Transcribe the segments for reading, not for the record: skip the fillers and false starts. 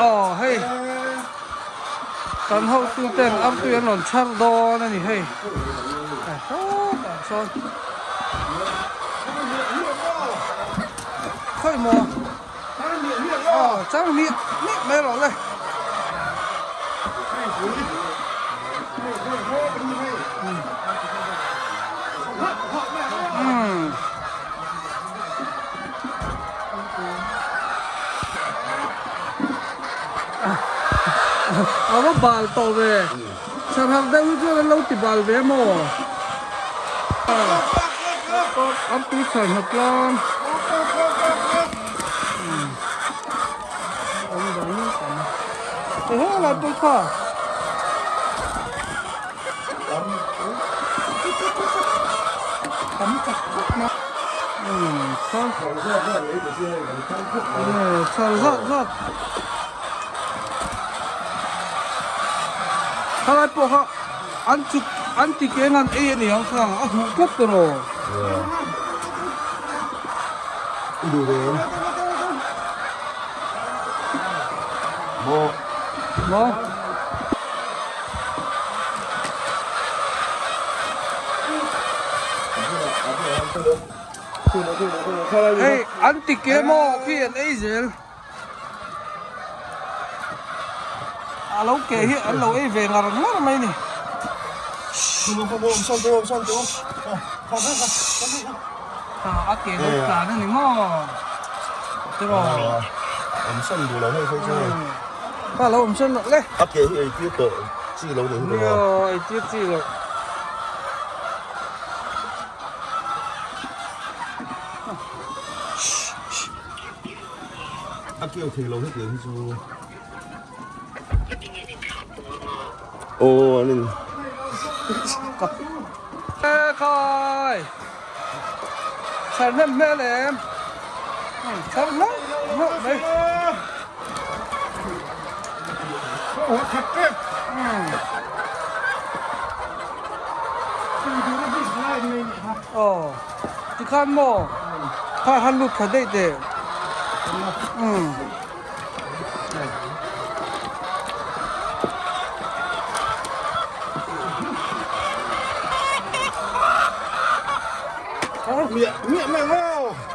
Aw hei kan hotu ten artui an rawn chhar dawn a ni hei hetah sawn khawi maw aw chang hmiah hmiah mai rawh le. A va bal tawh ve sarhak deuh hi chuan an lo ti bal ve maw an tui chhar hnawt tlang awm dang tam e he lai pawh kha tam tak khawp mai char char zat zat khalai pawh kha an chuk an ti ke ngan ei ani ang kha a huh tlat tawh rawh maw. Hei an ti ke maw khi an ei zel a lo ke hi an lo ei ve ngar ngar mai ni. A ke lo tlan a ni maw tiraw. Kha lo awm sawn loh le. A ke hi ei tir tawh chi lo nih hi tawh a. Nia ei tir chi loh. A keu thei lo hetiang hi chu. Aw an in. E khai. Chhar hnem hmel em. Chhar hlauh hlauh mai. Aw tikhan maw kha han lut thla daih teh.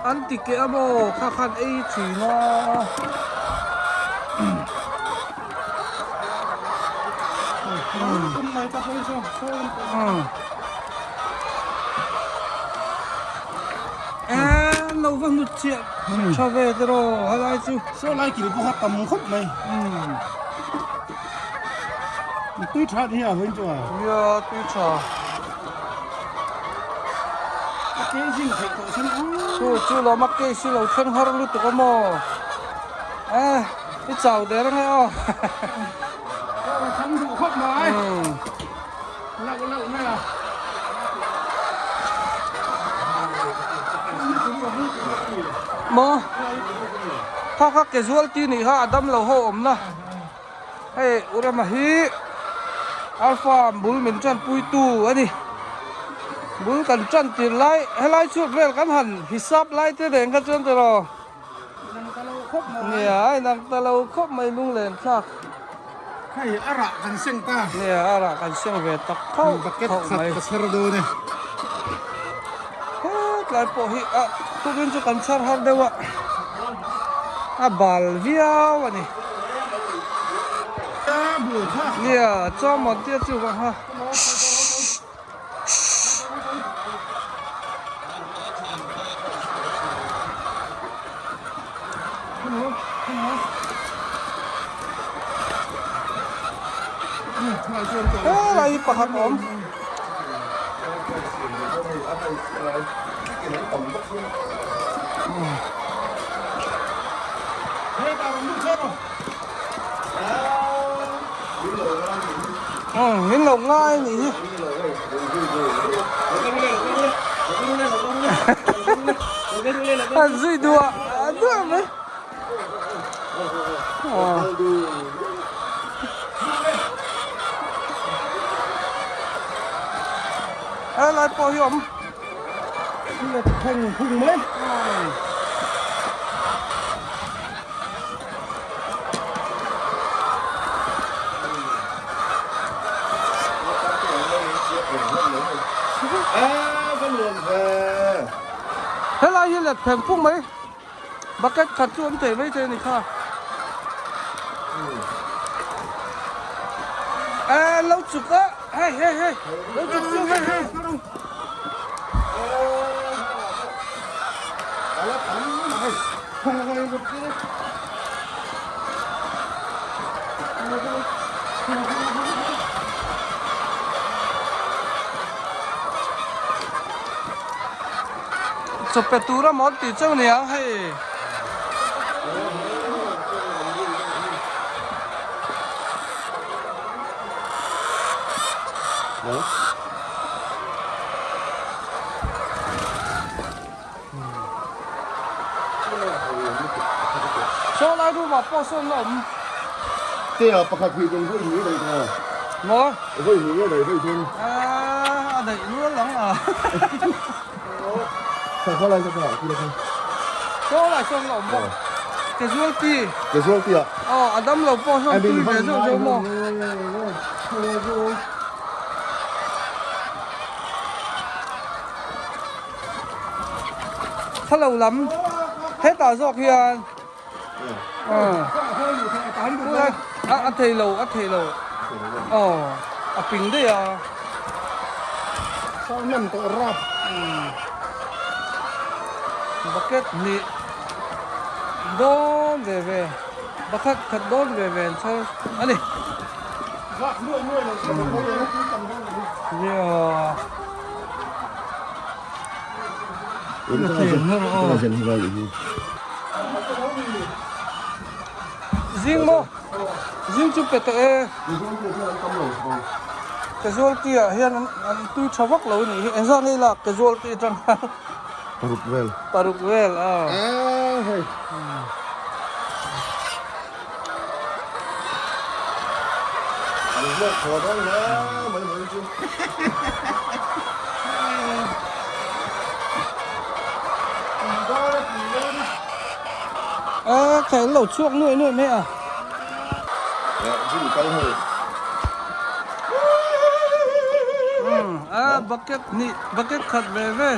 An ti keh a maw kha khan ei thin a. Eng lo va hnut chiah tha ve te rawh helai chu. Saw lai kil pawh kha tam khawp mai. Tui tha ni a vawiin chu a. Nia tui tha. A case in theih tawh sen a. Chu chu lawm a case hi lo thleng har lutuk a maw. Eh i chau der ange aw. Aw thang duh khawp mai. Lauh lauh mai a. Maw kha kha casualty nih kha a dam lo ho awm na hei Urama hi Alpha bul min tanpui tu a ni bul kan tan tir lai helai chhut vel kan han hisap lai te reng kha chuan tiraw. Nia a inang ta lo khawp mai lunglen thlak. Hei a rah kan seng ta. Nia a rah kan seng ve tak khauh Bucket khauh khat mai. ka chher dawn e. Hetlai pawh hi a tukin chu kan chhar har deuh a, a bal viau a ni. Nia chuan mawn tia chu vang ha. Helai hi pakhat a awm. Min lo ngai a nih hi. An zui duah duah mai. Helai pawh hi awm. let pheng phung mai. Bucket khat chu awm thei mai thei a ni kha. Eh lo chuk a hei hei hei lo chuk chu hei hei. Chawpe tura maw tih chauh ni ang hei. Saw lai room ah pawh sawn la awm. Te ah pakhat hnih dawng vawi hnih daih tawh. Maw? Vawi hnih nge daih vawi thum. A daih nual ang a. Kha kha lai kha kha khi la kha. Saw lai sawn la awm bawk. Casualty. Casualty ah. Aw a dam lo pawh sawn tui ve zeuh zeuh maw. Thalo lam hetah zawk hian a thei lo a thei lo aw a ping daih a bucket hnih dawn ve ve bucket khat dawn ve ve an chhar a ni. Zing maw? Zing chu pe tawh e. Casualty ah hian an tui tha vak lo a nih hi. Engzah nge ila casualty atang khan? Paruk vel. Paruk vel a. Hei. A kha an lo chhuak nuaih nuaih mai a. A bucket hnih bucket khat ve ve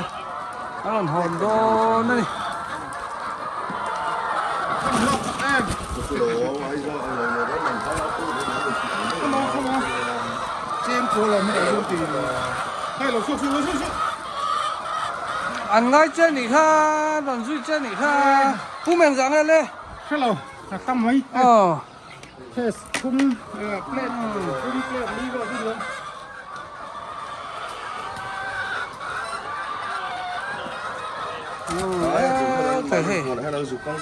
a rawn hawn dawn a ni. An ngai che nih kha, rawn zui che nih kha. Pu Meng zah nge le? Hrelo, ka tam mai. Aw. Test thum plate thum plate li vel chu ni.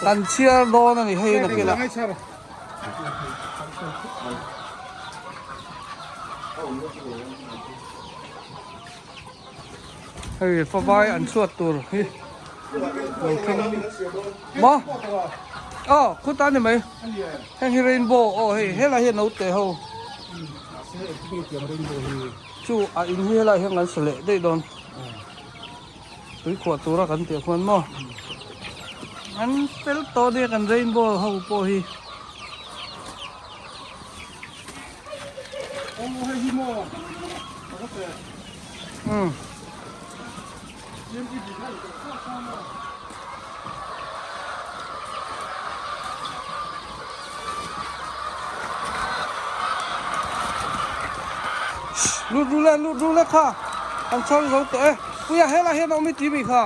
Kan chhiar dawn a ni hei nakin ah. Hei favai an chhuat tur hi lo thleng maw aw khutah a ni mai heng hi rainbow aw hei helai hian naute ho chu a in hi helai hian kan sa leh daih dawn tui khuah tura kan tih khuan maw an fel tawh nia kan rainbow ho pawh hi. Umm. Lut ru le lut ru le kha kan chhar zo tawh e puia helai hian a awm i tih mi kha.